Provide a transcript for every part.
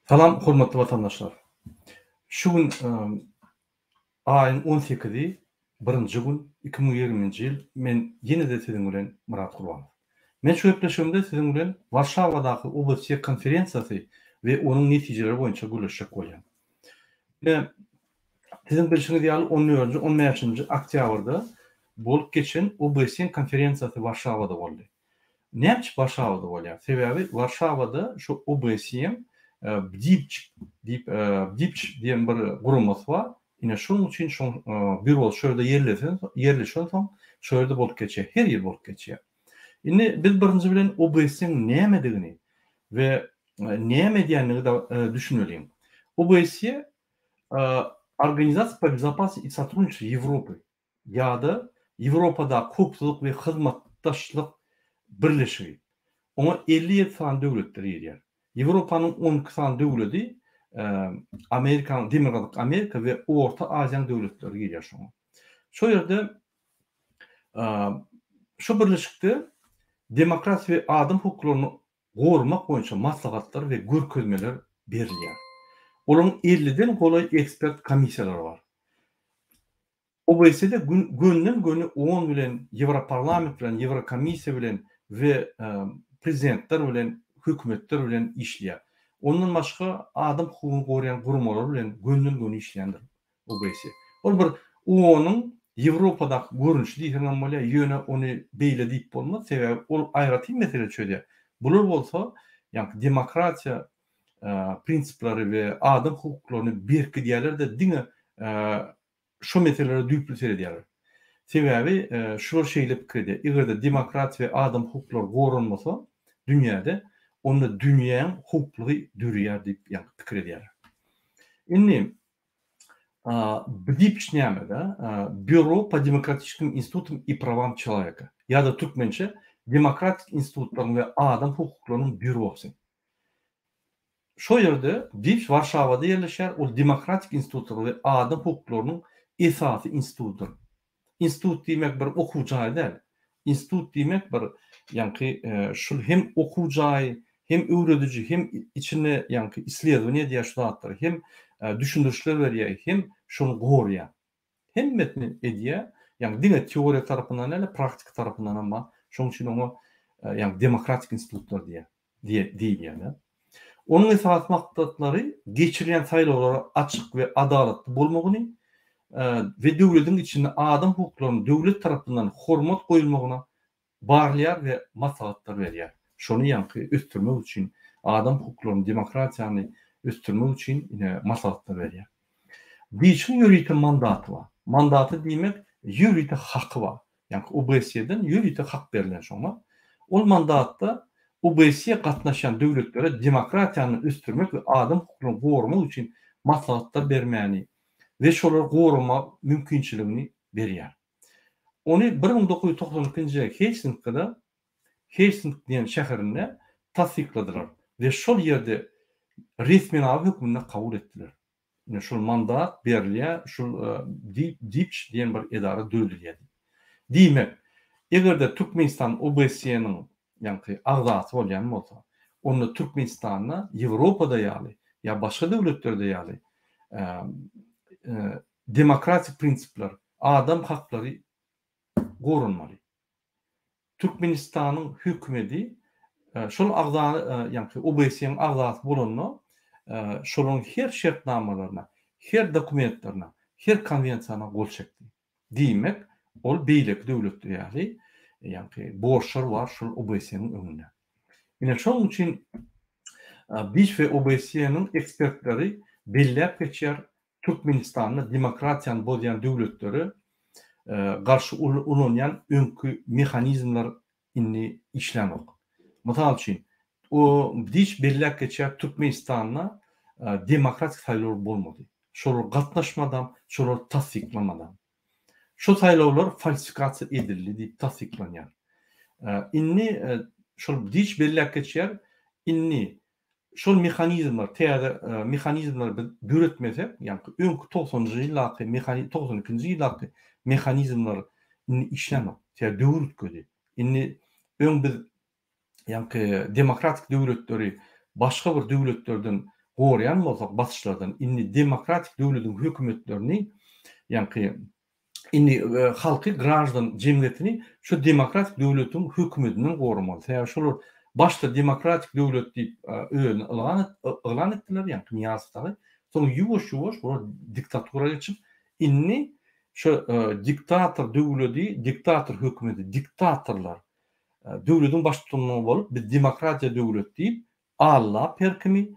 Salam hormatly watandaşlar. Şu gün aýyň on sekizi birinji gün 2020-nji ýyl men ýene-de siziň bilen Myrat Gurbanow. Men şu gepleşigimde siziň bilen Warşawadaky OBSE konferensiýasy we onuň netijeleri boýunça gürleşjek bolýan. Ine siziň bilşiňiz ýaly on dördünji on bäşinji oktýabrda bolup geçen OBSE konferensiýasy Warşawada boldy. Näme üçin Warşawada bolýar? Sebäbi Warşawada şu OBSE-iň BDIPÇ diýip, BDIPÇ diýen bir guramasy bar. Ine şonuň üçin şoň býurosy şo ýerde ýerlesen, ýerleşensoň şo ýerde bolup geçýär. Her ýyl bolup geçýär. Indi biz birinji bilen OBSE-iň nämedigini we näme edýändigini düşüneliň. OBSE Organizasiýa po bezopasnosti i sotrudničestvu Ýewropy ýa-da Ýewropadaky howpsuzlyk we hyzmatdaşlyk birleşigi. Oňa 57 sany döwletler girýär. Ýewropanyň 12 sany döwledi, Amerikanyň, Demirgazyk Amerika we Orta Aziýanyň döwletleri girýär şoňa. Şo ýerde şu birleşikde demokratiýa we adam hukuklaryny goramak boýunça maslahatlar we görkezmeler berilýär. Olaryň elliden golaý ekspert komissiýalary bar. OBSE-de gönden-göni oon bilen, Ýewroparlament bilen, Ýewrokomissiýa bilen we prezidentler bilen, hökümetler bilen işleýär. Ondan başga adam hukugyny goraýan guramalar bilen gönden-göni işleýändir OBSE. Ol bir OON-yň Ýewropadaky görnüşi diýseň hem bolýar, ýöne ony beýle diýip bolmaz, sebäbi ol aýratyn mesele çözýär. Bular bolsa, ýaňky demokratiýa prinsipleri we adam hukuklaryny berkidýärler-de, diňe şo meselelere düýpli seredýärler. Sebäbi şular şeýle pikir edýär, eger-de demokratiýa we adam hukuklary goranmasa dünýäde, onda dünýäň howplugy döreýär diýip ýaňky pikir edýärler. Indi BDIPÇ näme-de? Býuro po demokratiçeskim institutam i prawam çeloweka ýa-da türkmençe Demokratik institutlaryň we adam hukuklarynyň býurosy. Şo ýerde DIPÇ Warşawada ýerleşýär, ol demokratik institutlar we adam hukuklarynyň esasy institutydyr. Institut diýmek bir okuw jaýy däl. Institut diýmek bir ýaňky şul hem okuw jaýy, hem öwrediji, hem içinde ýaňky isledowaniýe edýär şu zatlary, hem düşündirişler berýär, hem şony goraýar. Hemmesini edýär. Ýagny diňe teoriýa tarapyndan däl-de, praktika tarapyndan hem bar. Şonuň üçin oňa ýagny demokratik institutlar diýýär, diýilýär. Onuň esasy maksatlary geçirilýän saýlawlara açyk we adalatly bolmagyny we döwletiň içinde adam hukuklarynyň döwlet tarapyndan hormat goýulmagyna barlaýar we maslahatlar berýär. Şony ýaňky ösdürmek üçin, adam hukuklaryny, demokratiýany ösdürmek üçin ine maslahatlar berýär. Diçiň ýörite mandaty bar. Mandaty diýmek ýörite haky bar. Ýaňky OBSE-den ýörite hak berlen şoňa. Ol mandatda OBSE gatnaşýan döwletlere demokratiýany ösdürmek we adam hukuklaryny goramak üçin maslahatlar bermäni we şolary goramak mümkinçiligini berýär. Ony 1992-nji ýyl Helsinkide, Helsink diýen şäherinde tassykladylar we şol ýerde resminama hökmünde kabul etdiler. Ine şol mandat berilýär, şol DIPÇ diýen bir edara döredilýär diýip. Diýmek, eger-de Türkmenistan OBSE-niň ýaňky agzasy bolýan bolsa, onda Türkmenistanda Ýewropada ýaly ýa başga döwletlerde ýaly demokratik prinsipler, adam haklary goranmaly. Türkmenistanyň hökümedi şol agza ýaňky OBSE-niň agzasy bolanda şolaryň her şertnamalaryna, her dokumentlerine, her konwensiýana gol çekdi. Diýmek, ol beýleki döwletler ýaly ýaňky borçlar bar şol OBSE-niň öňünde. Ine şonuň üçin BIŞ we OBSE-niň ekspertleri belläp geçýär, Türkmenistanda demokratiýany bozýan döwletlere garşy ulanýan öňki mehanizmler indi işlänok. Mysal üçin, o diş belläp geçýär, Türkmenistanda demokratik saýlawlar bolmady. Şolar gatnaşmadam, şolar tassyklamadam. Şo saýlawlar falsifikasiýa edildi diýip tassyklanýar. Indi şol diş belläp geçýär, indi Şol mehanizmler, täze mehanizmleri biz döretmesek, ýagny öňki togsanynjy ýyldaky mehani, 92-nji ýyldaky mehanizmler indi işlänok. Sebäbi döwür üýtgedi. Indi öň biz ýagny demokratik döwletleri başga bir döwletlerden goraýan bolsak basyşlardan, indi demokratik döwlediň hökümetlerini, ýaňky indi halky graždan jemgyýetini şu demokratik döwletiň hökümetinden goramaly. Sebäbi şolar başda demokratik döwlet diýip özüni yglan yglan etdiler, ýaňky Nyýazow dagy. Soň ýuwaş-ýuwaş bular diktatura geçip, indi şu diktator döwledi, diktator hökümeti, diktatorlar döwlediň baştutany bolup, biz demokratiýa döwlet diýip, aldap her kimi,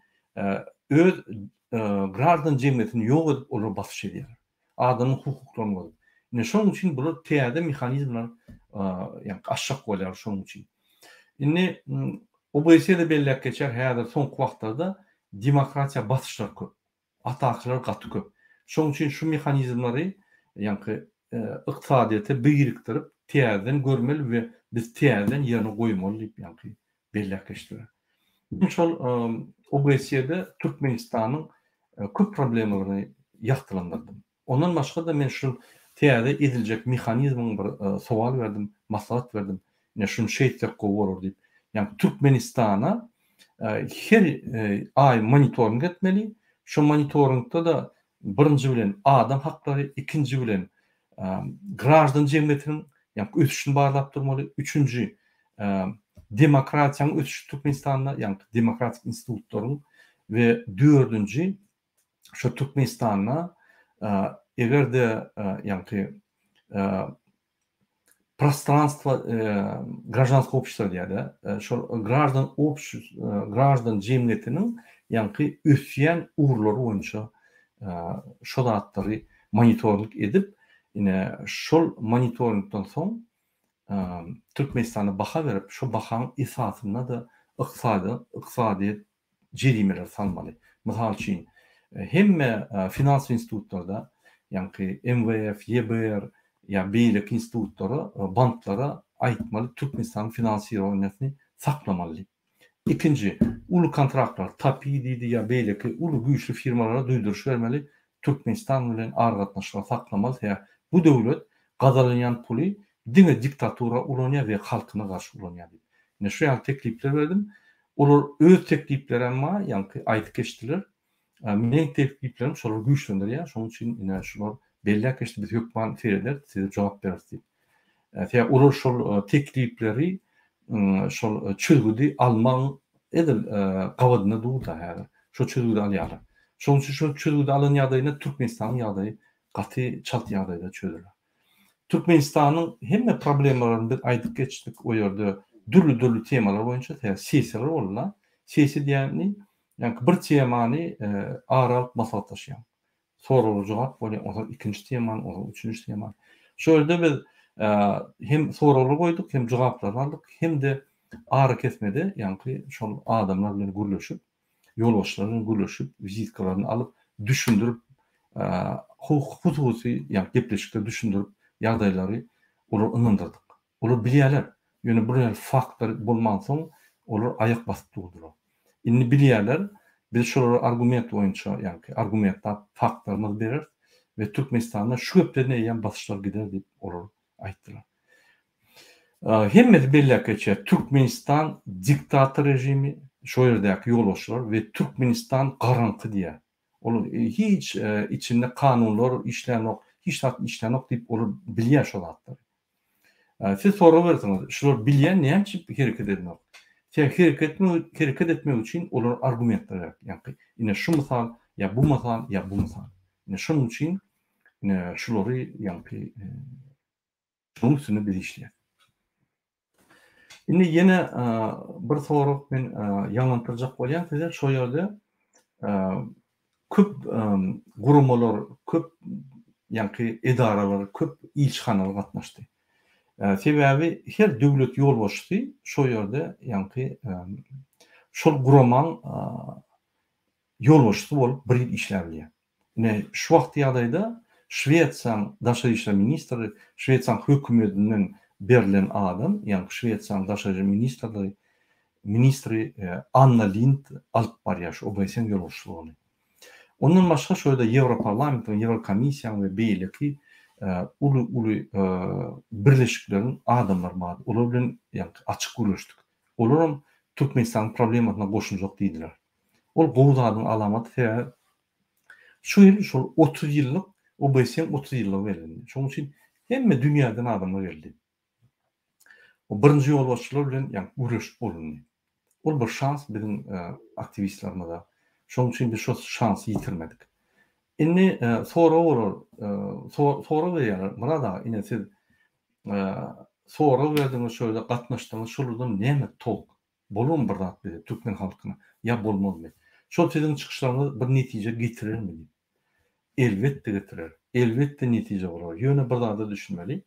öz graždan jemgyýetini ýok edip olara basyş edýärler. Adamyň hukuklaryny bozup. Ine şonuň üçin bular täze mehanizmler ýagny aşjak bolýar şonuň üçin. Indi OBSE-de belläp geçýär häzir soňky wagtlarda demokratiýa basyşlar köp. Atakylar gaty köp. Şonuň üçin şu mehanizmleri ýaňky ykdysadyýete birikdirip täzeden görmeli we biz täzeden ýerine goýmaly diýip ýaňky belläp geçdiler. Men şol OBSE-de Türkmenistanyň köp problemalaryny ýagtylandyrdym. Ondan başga-da men şu täze ediljek mehanizmiň bir sowal berdim, maslahat berdim. Ine şuny şeýtsek gowy bolar diýip. Ýagny Türkmenistana her aý monitoring etmeli. Şo monitoringde-de birinji bilen adam haklary, ikinji bilen graždan jemgyýetiniň ýagny ösüşini barlap durmaly, üçünji demokratiýanyň ösüşi Türkmenistanda, ýagny demokratik institutlaryň we dördünji şu Türkmenistanda eger-de ýagny prostranstwo graždanskiý obşestwo diýýär-de, şol graždan obşestwo, graždan jemgyýetiniň ýaňky ösýän ugurlary boýunça şo zatlary monitoring edip, ine şol monitoringden soň Türkmenistana baha berip, şo bahaň esasynda-da ykdysady ykdysadyýet jerimeler salmaly. Mysal üçin, hemme finans institutlarda, ýaňky MWF, YBR ýa beýleki institutlara, banklara aýtmaly Türkmenistanyň finansirowaniýasyny saklamaly diýip. Ikinji, uly kontraktlar, TAPI diýdi ýa beýleki uly güýçli firmalara duýduryş bermeli, Türkmenistan bilen aragatnaşyklary saklamaly, sebäbi bu döwlet gazanylýan puly diňe diktatura ulanýar we halkyna garşy ulanýar diýip. Ine şu ýaly teklipler berdim. Olar öz tekliplerem bar, ýaňky aýdyp geçdiler. Meň tekliplerim şolary güýçlendirýär. Şonuň üçin ine şular belläp geçdi, biz hökman serederis, size jogap bereris diýip. Sebäbi olar şol teklipleri, şol çözgüdi almagyň edil gabadynda dur-da häzir. Şol çözgüdi alýarlar. Şonuň üçin şol çözgüdi alan ýagdaýynda Türkmenistanyň ýagdaýy gaty çalt ýagdaýda çözüler. Türkmenistanyň hemme problemalaryny biz aýdyp geçdik o ýerde dürli-dürli temalar boýunça sebäbi sessiýalar boldy-da. Sessiýa diýýäni ýaňky bir temany ara alyp maslahatlaşýaň. Soragly jogap bolýar, onsoň ikinji temany, onsoň üçünji temany. Şo ýerde biz hem soraglar goýduk, hem jogaplaryny aldyk, hem-de arakesmede ýaňky şol adamlar bilen gürleşip, ýolbaşçylar bilen gürleşip, wizitkalaryny alyp, düşündirip, hususy ýa gepleşikde düşündirip ýagdaýlary olary ynandyrdyk. Olar bilýärler, ýöne bir ýaly faktlar bolmansoň, olar aýak basyp durdular. Indi bilýärler, biz şolara argument boýunça, ýagny argumentlap faktlarymyzy bereris we Türkmenistanda şu hepdeden eýýäm basyşlar gider diýip olar aýtdylar. Hemmesi belläp geçýär, Türkmenistan diktator režimi, şo ýerdäki ýolbaşçylar we Türkmenistan garaňky diýýär. Ol hiç içinde kanunlar işlänok, hiç zat işlänok diýip olar bilýär şo zatlary. Siz sorag berseňiz, şular bilýän näme üçin hereket edenok? Sebäbi hereket etmek, hereket etmek üçin olara argumentler gerek. Ýagny ine şu mysal ýa bu mysal ýa bu mysal. Ine şonuň üçin ine şulary ýagny şunuň üstünde biz işleýäris. Indi ýene bir sorag men ýaňlantyrjak bolýan size şo ýerde köp guramalar, köp ýaňky edaralar, köp ilçihanalar gatnaşdy. Sebäbi her döwlet ýolbaşçysy şo ýerde ýaňky şol guramaň ýolbaşçysy bolup bir ýyl işläp bilýär. Ine, şu wagtky ýagdaýda Şwesiýanyň daşary işler ministri, Şwesiýanyň hökümetinden berlen adam, ýagny Şwesiýanyň daşary işler ministrligi, ministri Anna Lind alyp barýar şu OBSE-niň ýolbaşçylygyny. Ondan başga şu ýerde Ýewroparlamentiň, Ýewrokomissiýanyň we beýleki uly-uly birleşikleriň adamlary bardy. Olar bilen ýagny açyk gürleşdik. Olaram Türkmenistanyň problemasyna goşuljak diýdiler. Ol gowy zadyň alamaty sebäbi şu ýyl şol 30 ýyllyk OBSE-niň 30 ýyllygy bellendi. Şonuň üçin hemme dünýäden adamlar geldi. O birinji ýolbaşçylar bilen ýa gürleşip bolundy. Ol bir şans biziň aktiwistlerimize. Şonuň üçin biz şo şansy ýitirmedik. Indi sorag bolar, sorag berýärler, Myrat aga, ine siz sorag berdiňiz, şo ýerde gatnaşdyňyz, şolardan näme tolk? Bolarmy bir zat bize, türkmen halkyna, ýa bolmazmy? Şol siziň çykyşlaryňyz bir netije getirermi diýip. Elbetde getirer. Elbetde netije bolar. Ýöne bir zada düşünmeli.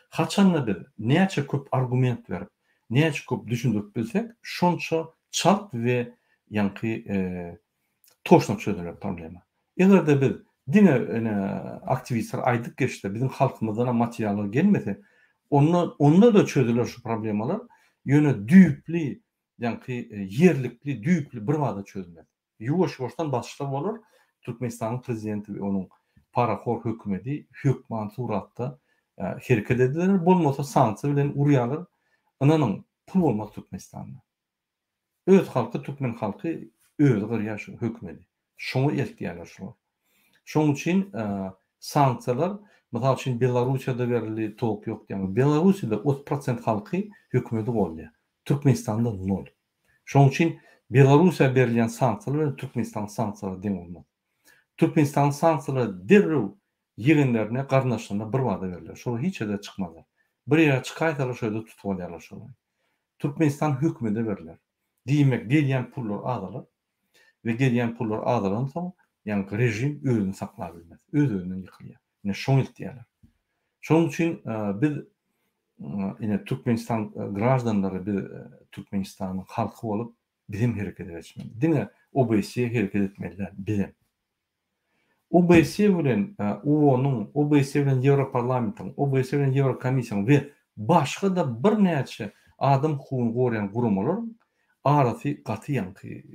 Haçanda biz näçe köp argument berip, näçe köp düşündirip bilsek, şonça çalt we ýaňky toçno çözüler problema. Eger-de biz diňe ine aktiwistler aýdyp geçse, biziň halkymyzdanam materiallar gelmese, onda onda-da çözüler şu problemalar, ýöne düýpli ýaňky ýerlikli düýpli birbada çözülmez. Ýuwaş-ýuwaşdan basyşlar bolar, Türkmenistanyň prezidenti we onuň parahor hökümedi hökman suratda hereket ediler, bolmasa sanksiýa bilen urýarlar. Ynanyň, pul bolmaz Türkmenistanda. Öz halky türkmen halky özi gyrýar şu hökümedi. Şoňa eltýärler şular. Şoň üçin sanksiýalar mysal üçin Belarussiýada berildi tok ýok diýýär. Belarussiýada 30 prosent halky hökümedi goldaýar. Türkmenistanda nol. Şoň üçin Belarussiýa berilýän sanksiýalar bilen Türkmenistanyň sanksiýalary deň bolmaz. Türkmenistanyň sanksiýalary derrew ýegenlerine, garyndaşlaryna bir bada berler. Şolar hiç ýerde çykmazlar. Bir ýere çykaýsalar şo ýerde tutup alýarlar şolary. Türkmenistan hökümede berler. Diýmek gelýän pullar azalar we gelýän pullar azalansoň ýaňky režim özüni saklap bilmez. Öz-özünden ýykylýar. Ine şoňa eltýärler. Şonuň üçin biz ine Türkmenistan graždanlary biz Türkmenistanyň halky bolup bizem herekete geçmeli. Diňe OBSE hereket etmeli däl, bizem. OBSE bilen OON-yň, OBSE bilen Ýewroparlamentiň, OBSE bilen Ýewrokomissiýanyň we başga-da birnäçe adam hukugyny goraýan guramalaryň arasy gaty ýaňky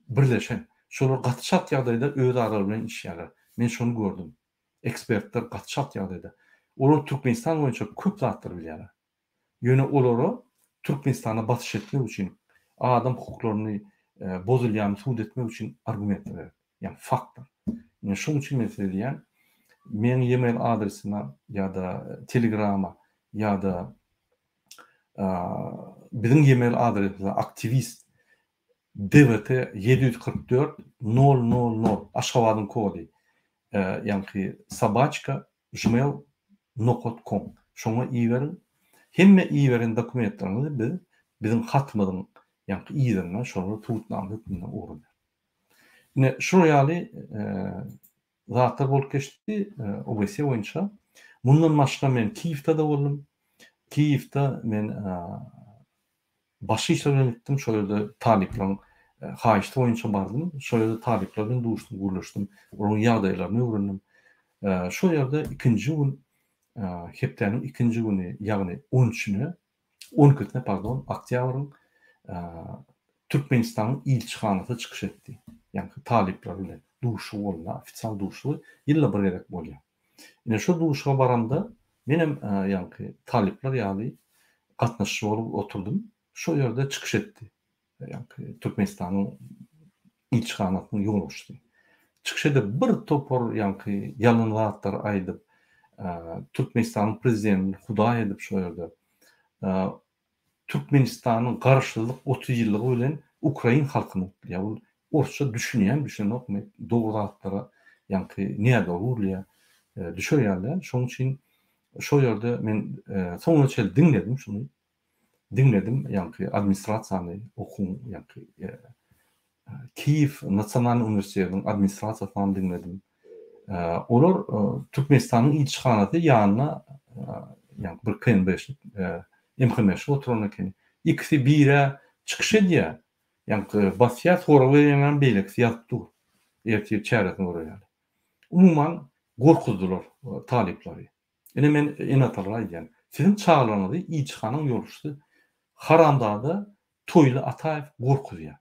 birleşen. Şolar gaty çalt ýagdaýda öz aralary bilen işýärler. Men şony gördüm. Ekspertler gaty çalt ýagdaýda. Olar Türkmenistan boýunça köp zatlary bilýärler. Ýöne olara Türkmenistana basyş etmek üçin, adam hukuklaryny bozulýanyny subut etmek üçin argumentler gerek, ýagny faktlar. Ine şonuň üçin men size diýýän, meň e-mail adresime ýa-da telegrama ýa-da biziň e-mail adresimize aktiwist DWT 744 nol nol nol Aşgabadyň kody ýaňky sobaçka gmail nokat kom şoňa iberiň. Hemme iberen dokumentleriňizi biz biziň hatymyzyň ýaňky yzynda şolary subutnama hökmünde ugradýarys. Ine şular ýaly zatlar bolup geçdi OBSE boýunça. Mundan başga men Kiýewde-de boldum. Kiýewde men Başga işler bilen gitdim, şol ýerde talyplaryň haýyşty boýunça bardym. Şol ýerde talyplar bilen duşdum, gürleşdim, olaryň ýagdaýlaryny öwrendim. Şol ýerde ikinji gün, hepdäniň ikinji güni, ýagny on üçüne, on ikisine, pardon, oktýabryň Türkmenistanyň ilçihanasy çykyş etdi. Ýagny talyplar bilen duşuşygy boldy, ofisial duşuşygy ýylda bir gezek bolýar. Ine şo duşuşyga baramda menem ýaňky talyplar ýaly gatnaşyjy bolup oturdym. Şo ýerde çykyş etdi. Ýaňky Türkmenistanyň ilçihanasynyň ýolbaşçysy. Çykyş edip bir topar ýaňky ýalan zatlary aýdyp, Türkmenistanyň prezidentini hudaý edip şo ýerde Türkmenistanyň garaşsyzlyk 30 ýyllygy bilen ukrain halkyny gutlaýar. Ol orsça düşünýärmi, düşünenokmy, dogry zatlara ýaňky nädogry urulýar, düşer ýaly däl. Şonuň üçin şo ýerde men soňuna çenli diňledim şuny. Diňledim ýaňky administrasiýany, okuwyň ýaňky Kiýew nasionalnyý uniwersitetiniň administrasiýasynam diňledim. Olar Türkmenistanyň ilçihanasy ýanynda ýagny bir KNB-şnik, MHM-şnik oturan ekeni. Ikisi birä çykyş edýär. Ýagny basýar, sorag berýänem beýlekisi ýazyp dur. Ertir çäresini görer ýaly. Umuman gorkuzdylar talyplary. Ine men ene-atalara aýdýan. Siziň çagalaryňyzy ilçihanaň ýolbaşçysy haramzada Toýly Ataýew gorkuzýar.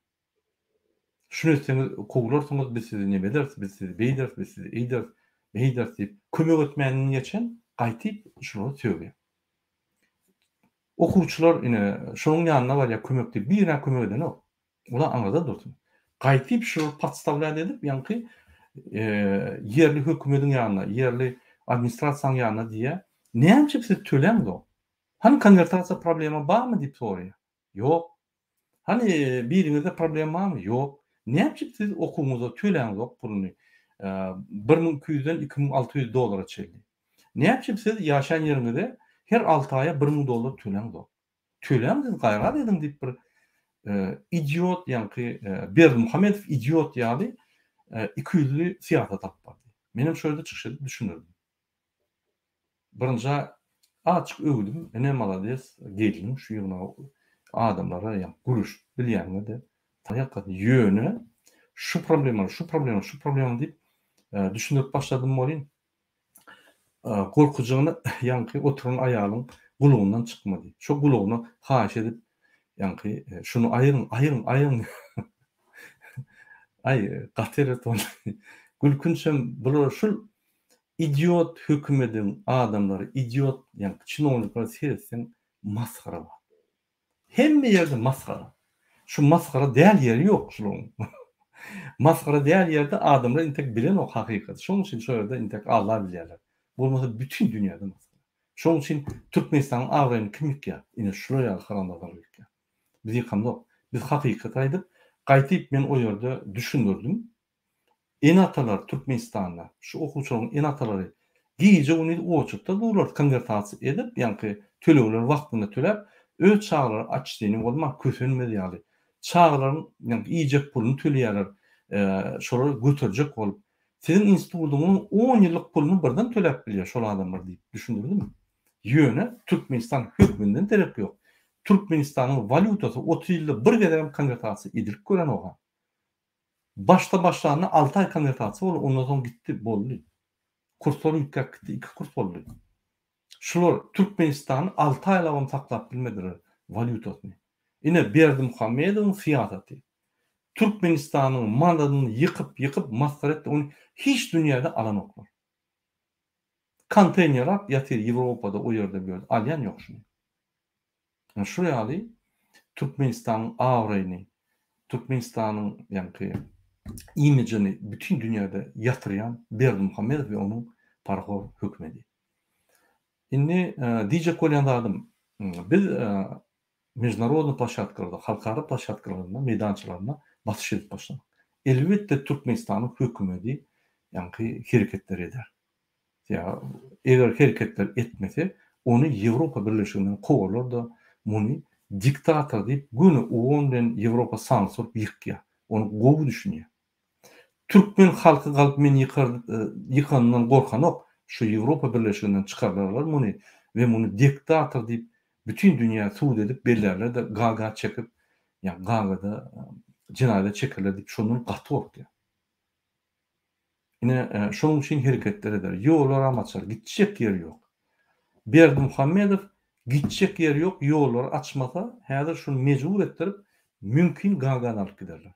Şuny etseňiz kowlarsyňyz, biz sizi neme ederis, biz sizi beýderis, biz sizi eýderis, beýderis diýip, kömek etmänden geçen gaýtyp şulara sögýär. Okuwçylar ine şonuň ýanyna barýar kömek diýip, birine kömek edenok. Olar aňyrda dursun. Gaýtyp şular podstawlýat edip ýaňky ýerli hökümediň ýanyna, ýerli administrasiýanyň ýanyna diýýär, näme üçin siz töläňzok? Hany konwertasiýa problema barmy diýip soraýar. Ýok. Hany biriňizde problema barmy? Ýok. Näme üçin siz okuwyňyza töläňzok puluny? 1200-den 2600 dollara çenli. Näme üçin siz ýaşaýan ýeriňize her alty aýa 1000 dollar töläňzok? Töläň siz gaýrat ediň diýip bir idiot ýaňky Berdimuhamedow idiot ýaly ikiýüzli syýasat alyp bardy. Menem şo ýerde çykyş edip düşündirdim. Birinjä azajyk öwdüm, ine malades geldiň şu ýygnaga adamlara ýa gürleşip bilýäňe-de taýakasy ýöne şu problema şu problema şu problema diýip düşündirip başladym welin Gorkujygyny ýaňky oturan aýalyň gulagyndan çykmady. Şo gulagyna haýyş edip, ýaňky şuny aýyryň, aýyryň, aýyryň. Aý, gaty erbet boldy. Gülkünçem bular şul idiot hökümediň adamlary, idiot ýaňky çinowniklere seretseň masgara bar. Hemme ýerde masgara. Şu masgara däl ýeri ýok şularyň. Masgara däl ýerde adamlar intek bilenok hakykaty. Şonuň üçin şo ýerde intek aldap bilýärler. Bolmasa bütin dünýäde masgara. Şonuň üçin Türkmenistanyň abraýyny kim ýykýar? Ine şular ýaly haramzadalar ýykýar. Biz ýykamzok. Biz hakykaty aýdyp, gaýtyp men o ýerde düşündirdim. Ene-atalar Türkmenistanda, şu okuwçylaryň ene-atalary gije-gündiz oçurtda durlar, konwertasiýa edip, ýaňky tölegleri wagtynda töläp, öz çagalary aç-seni bolman, kösenmez ýaly, çagalaryň ýaňky iýjek puluny töleýärler, şolary göterjek bolup. Siziň institutyňyzyň on ýyllyk puluny birden töläp bilýär şol adamlar diýip düşündirdim. Ýöne Türkmenistan hökmünden derek ýok. Türkmenistanyň walýutasy 30 ýylda bir gezegem konwertasiýa edilip görenok-a. Başda başlanda alty aý konwertasiýa boldy, ondan soň gitdi, boldy. Kurslar üýtgäp gitdi, iki kurs boldy. Şular Türkmenistany alty aýlabam saklap bilmediler walýutasyny. Ine Berdimuhamedowyň syýasaty. Türkmenistanyň manadyny ýykyp ýykyp masgara etdi, ony hiç dünýäde alanoklar. Konteýnerap ýatyr Ýewropada o ýerde bu ýerde alýan ýok şuny. Ine şu ýaly Türkmenistanyň abraýyny, Türkmenistanyň ýaňky imijini bütin dünýäde ýatyrýan Berdimuhamedow we onuň parahor hökümedi. Indi diýjek bolýan zadym, biz mežnarodnyý ploşadkalarda, halkara ploşadkalarynda, meýdançalarynda basyş edip başladyk. Elbetde Türkmenistanyň hökümedi ýaňky hereketleri eder. Ýa eger hereketler etmese, ony Ýewropa Birleşiginden kowarlar-da, muny diktator diýip göni OON bilen Ýewropa sanksiýa urup ýykýar. Ony gowy düşünýär. Türkmen halky galyp meni ýykar ýykanyndan gorkanok, şu Ýewropa Birleşiginden çykarlarlar muny we muny diktator diýip bütin dünýä sud edip bellärler-de Gaga çekip, ýa Gagada jenaýata çekerler diýip şondan gaty gorkýar. Ine, şonuň üçin hereketler eder. Ýollaram açar, gitjek ýeri ýok. Berdimuhamedow gitjek ýeri ýok, ýollary açmasa, häzir şuny mejbur etdirip, mümkin Gagany alyp giderler.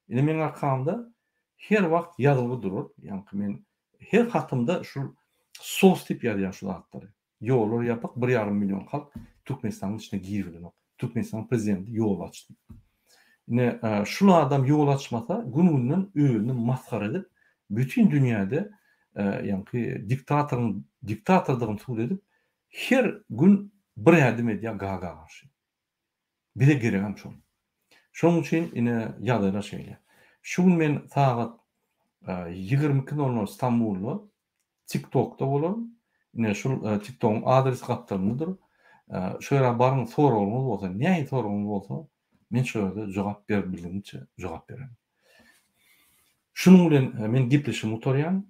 Ine, meň arkamda her wagt ýazylgy durar. Ýaňky men her hatymda şu sos diýip ýazýan şu zatlary. Ýollar ýapyk, bir ýarym million halk Türkmenistanyň içine giribilenok. Türkmenistanyň prezidenti ýol açdy. Ine, şul adam ýol açmasa, gün-günden özüni masgara edip, bütin dünýäde ýaňky diktatoryň diktatordygyny subut edip, her gün bir ädim edýär Gaga garşy. Bize geregem şol. Şonuň üçin ine ýagdaýlar şeýle. Şu gün men sagat 22 nol nol Stambulda TikTokda bolaryn. Ine şul TikTogyň adresi gapdalyndadyr. Şo ýere baryň soragyňyz bolsa, nähili soragyňyz bolsa, men şo ýerde jogap berip bildigimçe jogap bererin. Şunuň bilen men gepleşigimi gutarýan.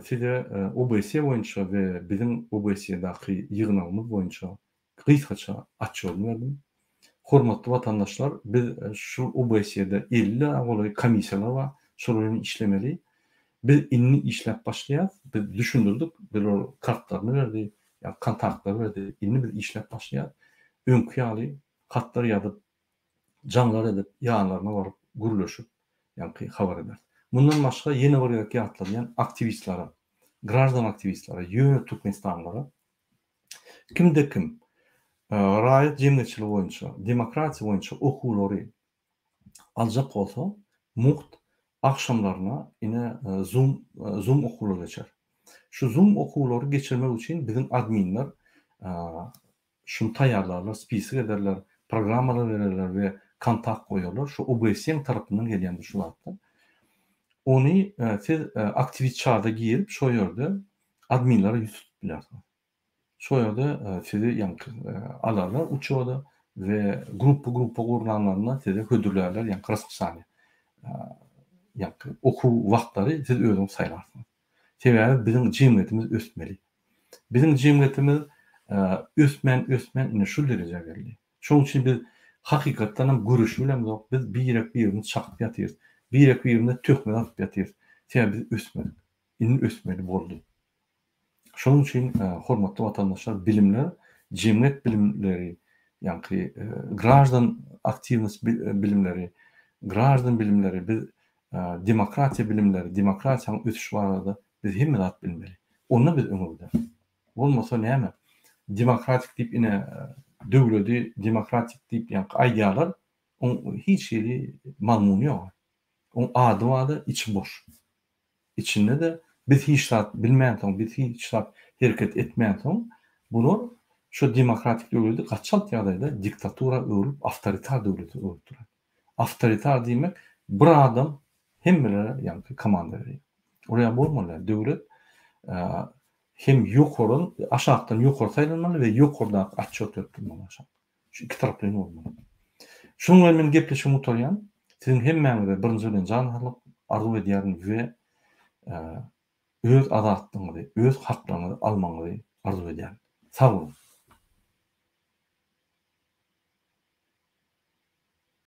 Size OBSE boýunça we biziň OBSE-daky ýygnagymyz boýunça gysgaça otçýodyny berdim. Hormatly watandaşlar, biz şu OBSE-de 50 golaý komissiýalar bar, şolar bilen işlemeli. Biz indi işläp başlaýarys. Biz düşündirdik, biz olara kartlaryny berdi, ýa kontaktlary berdi. Indi biz işläp başlaýarys. Öňki ýaly hatlar ýazyp, jaňlar edip, ýanlaryna baryp gürleşip, ýaňky habar ederis. Mundan başga ýene bir gezek ýatladýan aktiwistlere, graždan aktiwistlere, ýöne türkmenistanlylara Kimde-kim raýat jemgyýetçiligi boýunça, demokratiýa boýunça okuwlary. Aljak bolsa mugt agşamlaryna ine zoom zoom okuwlary geçer. Şu zoom okuwlary geçirmek üçin biziň adminler şuny taýýarlarlar, spisok ederler, programmalar bererler we kontakt goýarlar. Şu OBSE-iň tarapyndan gelýändir şu zatlar. Ony siz aktiwist çada girip şo ýerde adminlere ýüz tutup bilersiňiz. Şo ýerde sizi ýaňky alarlar uçoda we gruppa gruppa gurnanlarynda size hödürlärler ýaňky raspisaniýa. Ýaňky okuw wagtlary siz özüňiz saýlarsyňyz. Sebäbi biziň jemgyýetimiz ösmeli. Biziň jemgyýetimiz ösmän ösmän ine şu derejä geldi. Şonuň üçin biz hakykatdan hem göreşip bilemzok. Biz birek birimizi çakyp ýatyrys. Birek birimize töhmet atyp ýatyrys. Sebäbi biz ösmedik. Indi ösmeli boldy. Şonuň üçin hormatly watandaşlar bilimler, jemgyýet bilimleri, ýaňky graždan aktiwnost bilimleri, graždan bilimleri, biz demokratiýa bilimleri, demokratiýanyň ösüşi barada biz hemme zat bilmeli. Onda biz öňe gideris. Bolmasa näme? Demokratik diýip ine döwledi demokratik diýip ýaňky aýdýarlar, oň hiç hili mazmuny ýok. Oň ady barda içi boş. Içinde-de biz hiç zat bilmänsoň, biz hiç zat hereket etmänsoň, bular şu demokratik döwleti gaty çalt ýagdaýda diktatura öwrülip, awtoritar döwlete öwrüp durar. Awtoritar diýmek, bir adam hemmelere ýaňky komanda berýär. Ol ýaly bolmaly däl. Döwlet hem ýokardan, aşakdan ýokary saýlanmaly we ýokardaky otçýot berip durmaly aşak. Şu ikitaraplaýyn bolmaly. Şunuň bilen men gepleşigimi gutarýan. Siziň hemmäňize birinji bilen jan saglyk arzuw edýärin we öz azatlygyňyzy, öz haklaryňyzy almagyňyzy arzuw edýärin. Sag boluň!